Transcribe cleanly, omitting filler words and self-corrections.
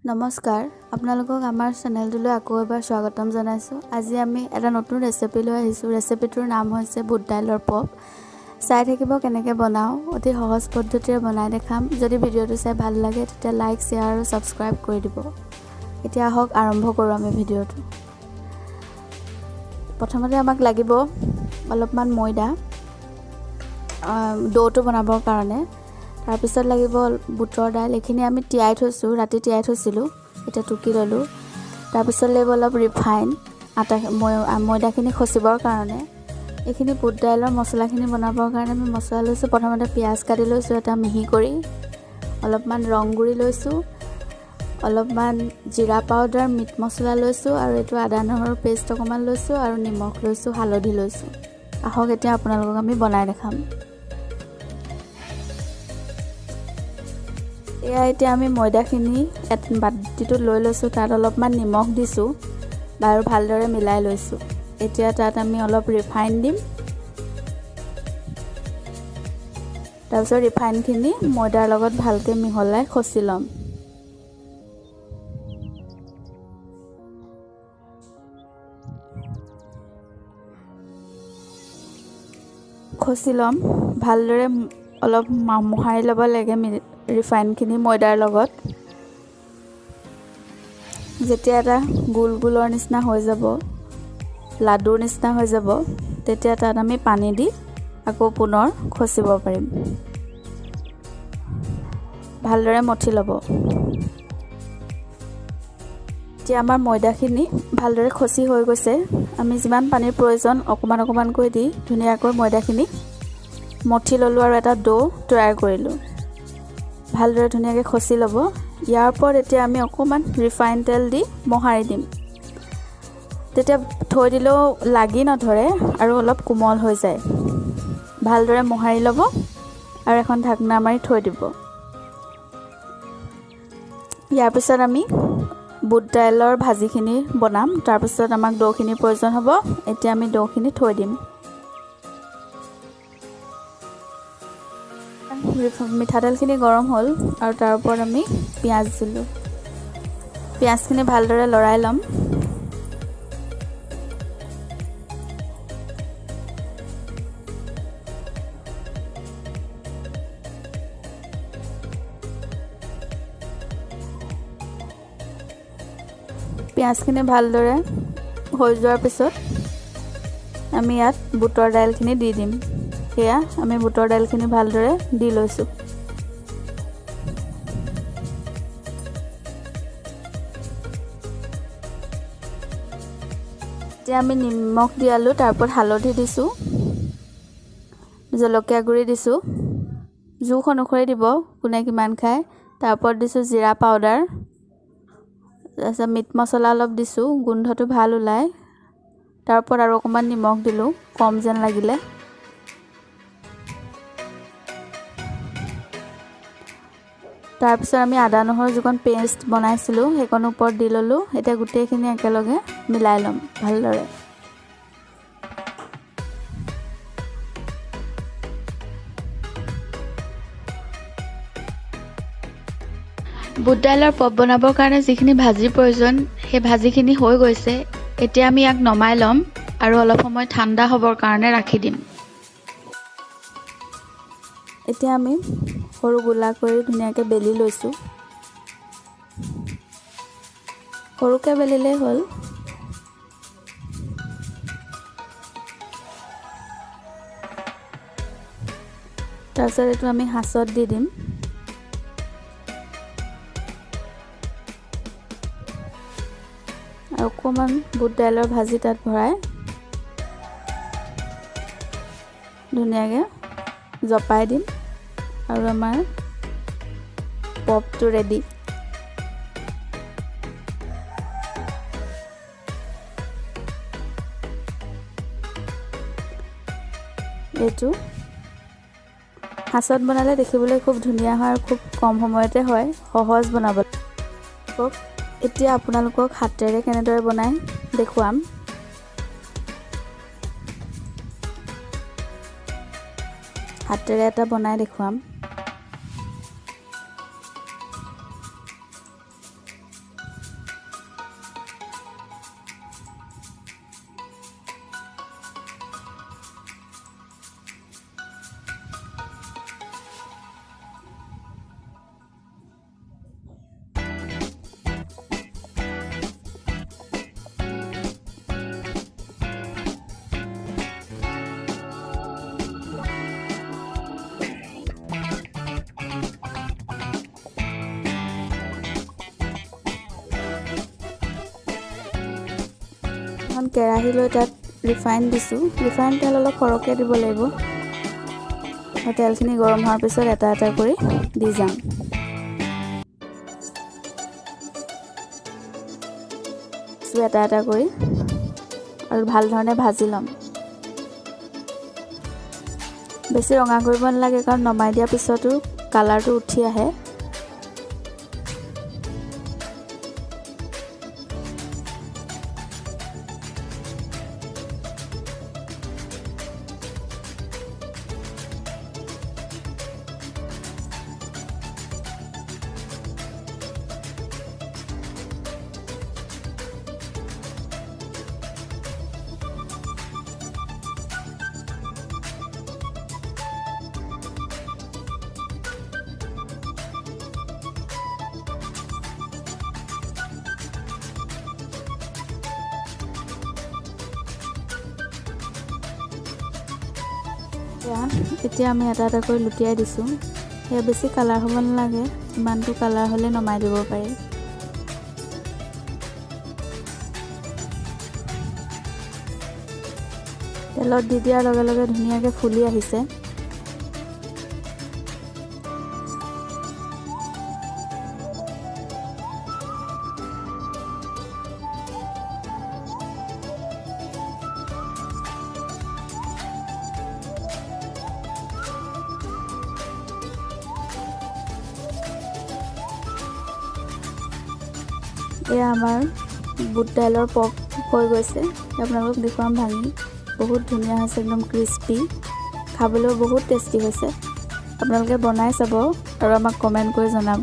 নমস্কাৰ, আপোনালোকক আমাৰ চেনেলটোলৈ আকৌ এবাৰ স্বাগতম জনাইছোঁ। আজি আমি এটা নতুন ৰেচিপি লৈ আহিছোঁ। ৰেচিপিটোৰ নাম হৈছে বুট দাইলৰ পপ। চাই থাকিব কেনেকৈ বনাওঁ, অতি সহজ পদ্ধতিৰে বনাই দেখাম। যদি ভিডিঅ'টো চাই ভাল লাগে, তেতিয়া লাইক, শ্বেয়াৰ আৰু ছাবস্ক্ৰাইব কৰি দিব। এতিয়া আহক, আৰম্ভ কৰোঁ আমি ভিডিঅ'টো। প্ৰথমতে আমাক লাগিব অলপমান ময়দা ড'টো বনাবৰ কাৰণে। তাৰপিছত লাগিব বুটৰ দাইল। এইখিনি আমি তিয়াই থৈছোঁ, ৰাতি তিয়াই থৈছিলোঁ, এতিয়া টুকি ল'লোঁ। তাৰপিছত লাগিব অলপ ৰিফাইন, আটা ময়দাখিনি খচিবৰ কাৰণে। এইখিনি বুট দাইলৰ মছলাখিনি বনাবৰ কাৰণে আমি মছলা লৈছোঁ। প্ৰথমতে পিঁয়াজ কাটি লৈছোঁ এটা মিহি কৰি, অলপমান ৰং গুড়ি লৈছোঁ, অলপমান জিৰা পাউডাৰ, মিট মছলা লৈছোঁ আৰু এইটো আদা নহৰু পেষ্ট অকণমান লৈছোঁ আৰু নিমখ লৈছোঁ, হালধি লৈছোঁ। আহক, এতিয়া আপোনালোকক আমি বনাই দেখাম। এয়া এতিয়া আমি ময়দাখিনি বাতিটোত লৈ লৈছোঁ। তাত অলপমান নিমখ দিছোঁ আৰু ভালদৰে মিলাই লৈছোঁ। এতিয়া তাত আমি অলপ ৰিফাইন দিম। তাৰপিছত ৰিফাইনখিনি ময়দাৰ লগত ভালকৈ মিহলাই খচি ল'ম। খচি ল'ম ভালদৰে। অলপ মোহাৰি ল'ব লাগে ৰিফাইনখিনি ময়দাৰ লগত। যেতিয়া এটা গোল গোলৰ নিচিনা হৈ যাব, লাডুৰ নিচিনা হৈ যাব, তেতিয়া তাত আমি পানী দি আকৌ পুনৰ খচিব পাৰিম। ভালদৰে মঠি ল'ব। এতিয়া আমাৰ ময়দাখিনি ভালদৰে খচি হৈ গৈছে। আমি যিমান পানীৰ প্ৰয়োজন অকণমান অকণমানকৈ দি ধুনীয়াকৈ ময়দাখিনি মঠি ল'লোঁ আৰু এটা ডো তৈয়াৰ কৰিলোঁ। ভালদৰে ধুনীয়াকৈ খচি ল'ব। ইয়াৰ ওপৰত এতিয়া আমি অকণমান ৰিফাইন তেল দি মোহাৰি দিম। তেতিয়া থৈ দিলেও লাগি নধৰে আৰু অলপ কোমল হৈ যায়। ভালদৰে মোহাৰি ল'ব আৰু এখন ঢাকনা মাৰি থৈ দিব। ইয়াৰ পিছত আমি বুট দাইলৰ ভাজিখিনি বনাম। তাৰপিছত আমাক ড'খিনিৰ প্ৰয়োজন হ'ব। এতিয়া আমি ড'খিনি থৈ দিম। মিঠাতেলখিনি গৰম হ'ল আৰু তাৰ ওপৰত আমি পিঁয়াজ দিলোঁ। পিঁয়াজখিনি ভালদৰে লৰাই ল'ম। পিঁয়াজখিনি ভালদৰে হৈ যোৱাৰ পিছত আমি ইয়াত বুটৰ দাইলখিনি দি দিম। সেয়া আমি বুটৰ দাইলখিনি ভালদৰে দি লৈছোঁ। এতিয়া আমি নিমখ দিয়ালোঁ, তাৰ ওপৰত হালধি দিছোঁ, জলকীয়া গুড়ি দিছোঁ, জোখ অনুসৰি দিব কোনে কিমান খায়। তাৰ ওপৰত দিছোঁ জিৰা পাউডাৰ, তাৰপিছত মিট মছলা অলপ দিছোঁ, গোন্ধটো ভাল ওলায়। তাৰ ওপৰত আৰু অকণমান নিমখ দিলোঁ, কম যেন লাগিলে। তাৰপিছত আমি আদা নহৰু যিকণ পেষ্ট বনাইছিলোঁ, সেইকণ ওপৰত দি ল'লোঁ। এতিয়া গোটেইখিনি একেলগে মিলাই ল'ম ভালদৰে। বুট দাইলৰ পপ বনাবৰ কাৰণে যিখিনি ভাজিৰ প্ৰয়োজন, সেই ভাজিখিনি হৈ গৈছে। এতিয়া আমি ইয়াক নমাই ল'ম আৰু অলপ সময় ঠাণ্ডা হ'বৰ কাৰণে ৰাখি দিম। এতিয়া আমি সৰু গোলা কৰি ধুনীয়াকৈ বেলি লৈছোঁ। সৰুকৈ বেলিলেই হ'ল। তাৰপিছত এইটো আমি সাঁচত দি দিম। আৰু অকণমান বুট দাইলৰ ভাজি তাত ভৰাই ধুনীয়াকৈ জপাই দিম আৰু আমাৰ পপটো ৰেডি। এইটো সাঁচত বনালে দেখিবলৈ খুব ধুনীয়া হয় আৰু খুব কম সময়তে হয়, সহজ বনাবলৈ। এতিয়া আপোনালোকক হাতেৰে কেনেদৰে বনাই দেখুৱাম। হাতেৰে এটা বনাই দেখুৱাম। কেৰাহী লৈ তাত ৰিফাইন দিছোঁ। ৰিফাইন তেল অলপ সৰহকৈ দিব লাগিব। আৰু তেলখিনি গৰম হোৱাৰ পিছত এটা এটা কৰি দি যাম। এটা এটা কৰি আৰু ভাল ধৰণে ভাজি ল'ম। বেছি ৰঙা কৰিব নালাগে, কাৰণ নমাই দিয়াৰ পিছতো কালাৰটো উঠি আহে। এতিয়া আমি এটা এটা কৰি লুটিয়াই দিছোঁ। সেয়া বেছি কালাৰ হ'ব নালাগে, ইমানটো কালাৰ হ'লে নমাই দিব পাৰি। তেলত দি দিয়াৰ লগে লগে ধুনীয়াকৈ ফুলি আহিছে। এয়া আমাৰ বুট দাইলৰ পপ হৈ গৈছে। আপোনালোকক দেখুৱাম ভাঙি। বহুত ধুনীয়া হৈছে, একদম ক্ৰিস্পি, খাবলৈও বহুত টেষ্টি হৈছে। আপোনালোকে বনাই চাব আৰু আমাক কমেণ্ট কৰি জনাব।